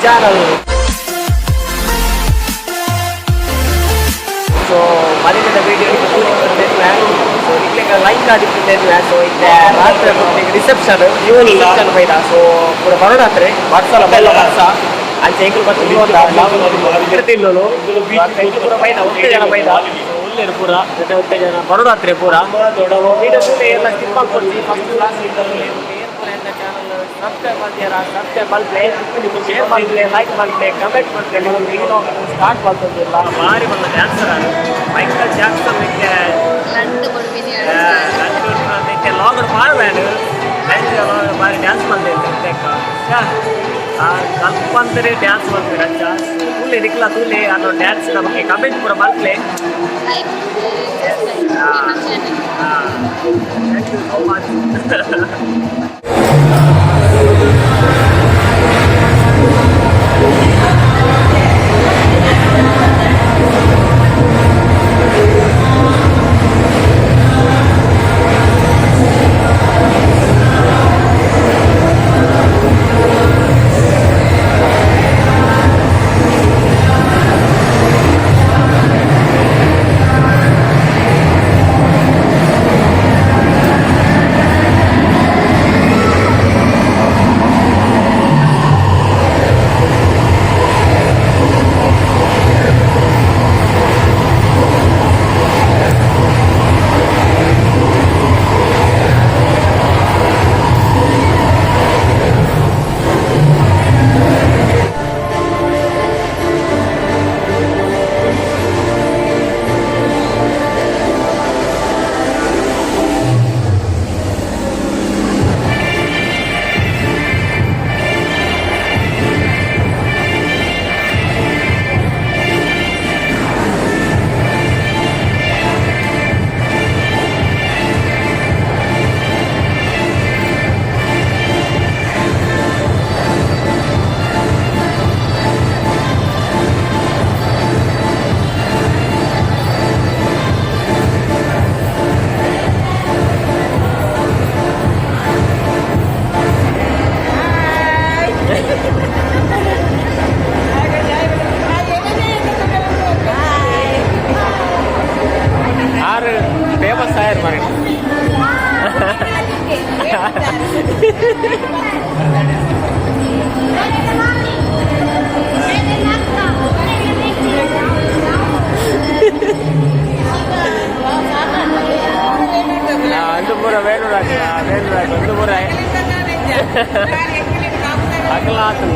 Channel. So ಮನೆಯಿಂದ video ಸೊ ಇಲ್ಲಿಗೆ ಲೈಕ್ ಆದಿತ್ತಿದ್ದೇನೆ. ಸೊ ಇತ್ತೆ ರಾತ್ರಿ ರಿಸೆಪ್ಷನ್ ರಿಸೆಪ್ಷನ್ ಬೈದ. ಸೊ ಪೂರ ಬರೋಡಾತ್ರೆ ವರ್ಷಲ ಬಲ್ಲ ವರ್ಷ ಅಂಚೆ ಎಂಕುಲು ಬತ್ತು ತಿಲ್ಲೋಲು ಪೂರ ಬೈದ ಒತ್ತೆ ಜನ ಬೈದ ಉಲ್ಲೇರು ಪೂರ ಜೊತೆ ಒತ್ತೆ ಜನ ಬರೋಡಾತ್ರೆ ಪೂರ ವಿಡಿಯೋ ತೂಲೆ ಎಲ್ಲ ಸ್ಕಿಪ್ ಮಾಡ್ಕೊಡ್ತಿ. ಫಸ್ಟ್ ಕ್ಲಾಸ್ ಇದ್ದಲ್ಲಿ ಚಾನಲ್ ಸಬ್ಸ್ಕ್ರೈಬ್ ಮಾಡ್ತೀರಾ, ಸಬ್ಸ್ಕ್ರೈಬ್ ಮಲ್ಪಲೆ, ಶೇರ್ ಮಲ್ಪಲೆ, ಲೈಕ್ ಮಲ್ಪಲೆ, ಕಮೆಂಟ್ ಮಲ್ಪಲೆ. ಸ್ಟಾರ್ಟ್ ಮಾಡ್ತಂದಿಲ್ಲ ಭಾರಿ ಬಂದ dancer Michael Jackson ಇತ್ತೆ. ಲಡ್ಡು ಕೊಡ್ಬಿನಿ. ಇತ್ತೆ ಲಾಗರ್ ಪಾಡ್ಬೇಡ ಬಾರಿ ಡ್ಯಾನ್ಸ್ ಮಾಡ್ದೆ. ಕಲ್ಪಂತರೇ ಡ್ಯಾನ್ಸ್ ಮಾಡ್ತಾರೆ ಅಂಚ ತೂಲೆ ನಿಕ್ಲ ತೂಲೆ ಅನ್ನೋ ಡ್ಯಾನ್ಸ್ ನಮಗೆ ಕಮೆಂಟ್ ಪೂರ ಮಲ್ಪಲೆ. Like. Thank you so much. ಆರು ಫೇಮಸ್ ಆಯರ್ ಮನೆ. ಒಂದು ಪೂರ ವೇಣುರಾಜ್ ವೇಣುರಾಜ್ ಒಂದು ಪೂರ ಅಗಲ ಆತು.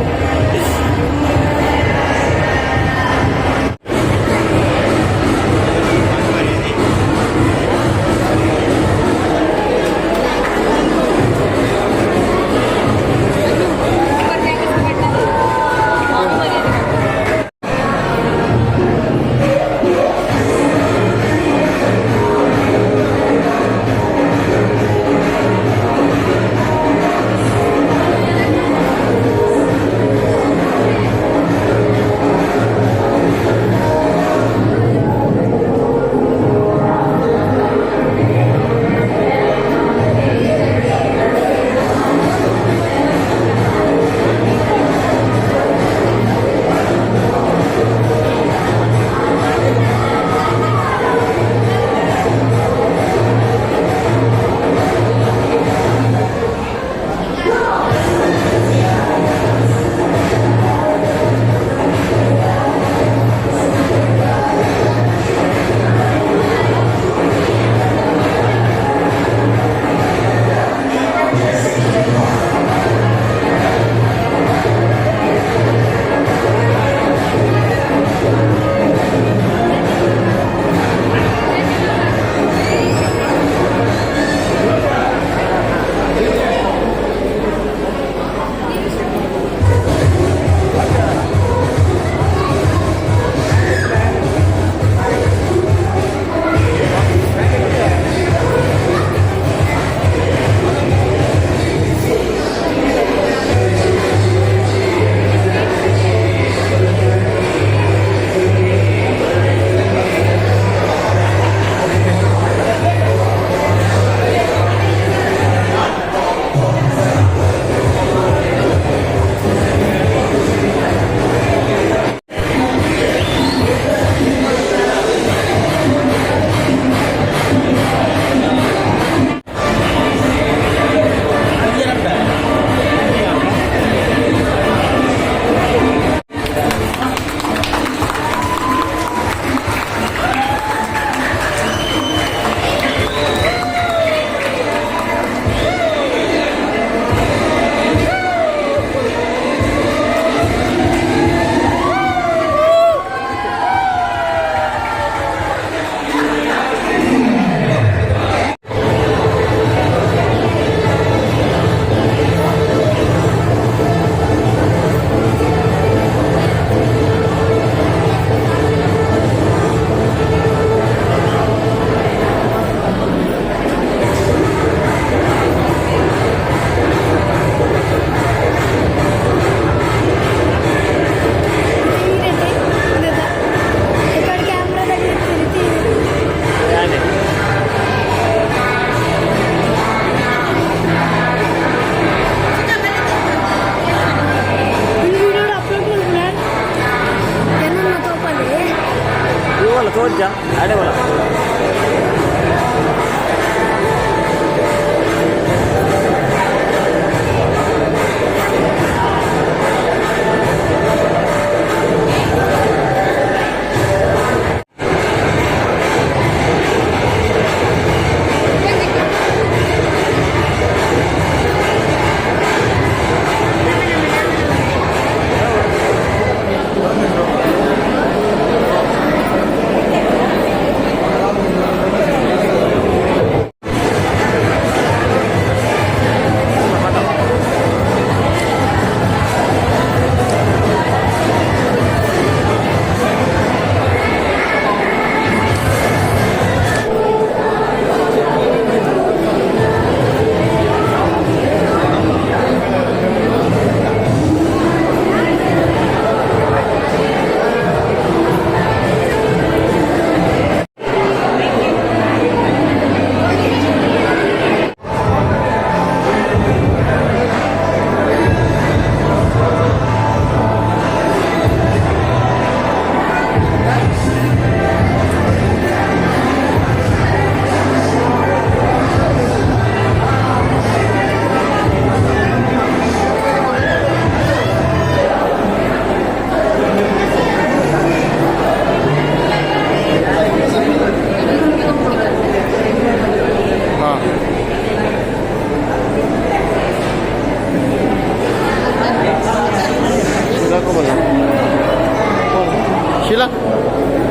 Sheila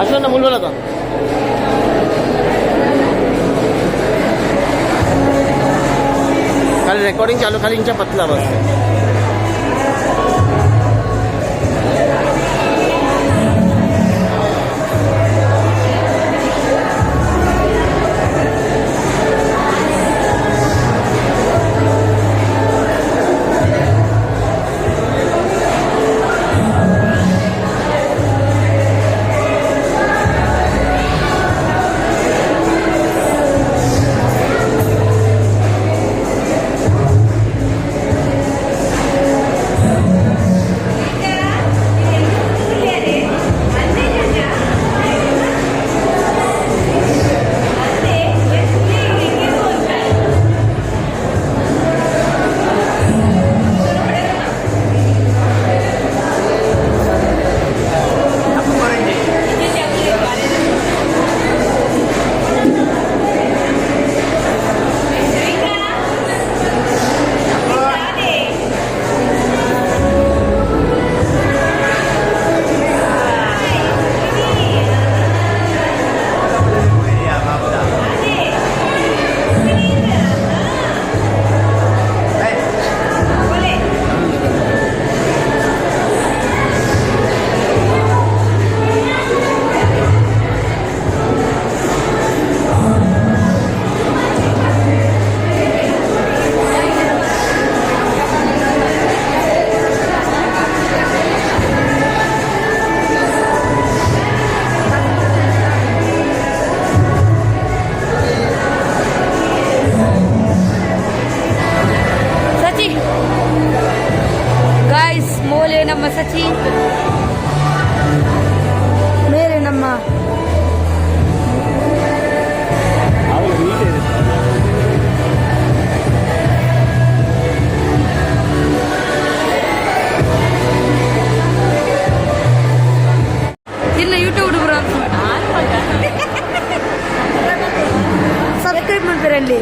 আসলে না মূলবেলা তো। खाली रेकॉर्डिंग चालू, खाली इंचा पतला बस। ಸಚಿ ಗಾಯ್ಸ್, ಮೋಲೆ ನಮ್ಮ ಸಚಿ ಮೇರೆ ನಮ್ಮ. ಇನ್ನು ಯೂಟ್ಯೂಬ್ ಸಬ್ಸ್ಕ್ರೈಬ್ ಮಾಡ್ತಾರೆ ಅಲ್ಲಿ.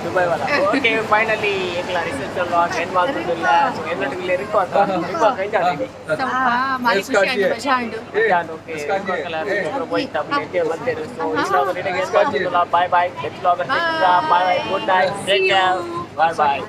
ದುಬೈ ವಾಲ. ಓಕೆ, ಫೈನಲಿ ಎಂಕ್ಲ reception log end ಮಾಡ್ತಿಲ್ಲ. ಸೊ ಎನ್ನಟಿಗೆ ರಿಕಾರ್ಡ್ ರಿಕಾರ್ಡ್ ಎಂಜಾಯ್. ಮಾಲಿ ಖುಷಿ ಆಯ್ತು, ಮಜಾ ಉಂಟು. Okay, bye bye, next vlog. Bye bye, good night, take care, bye bye.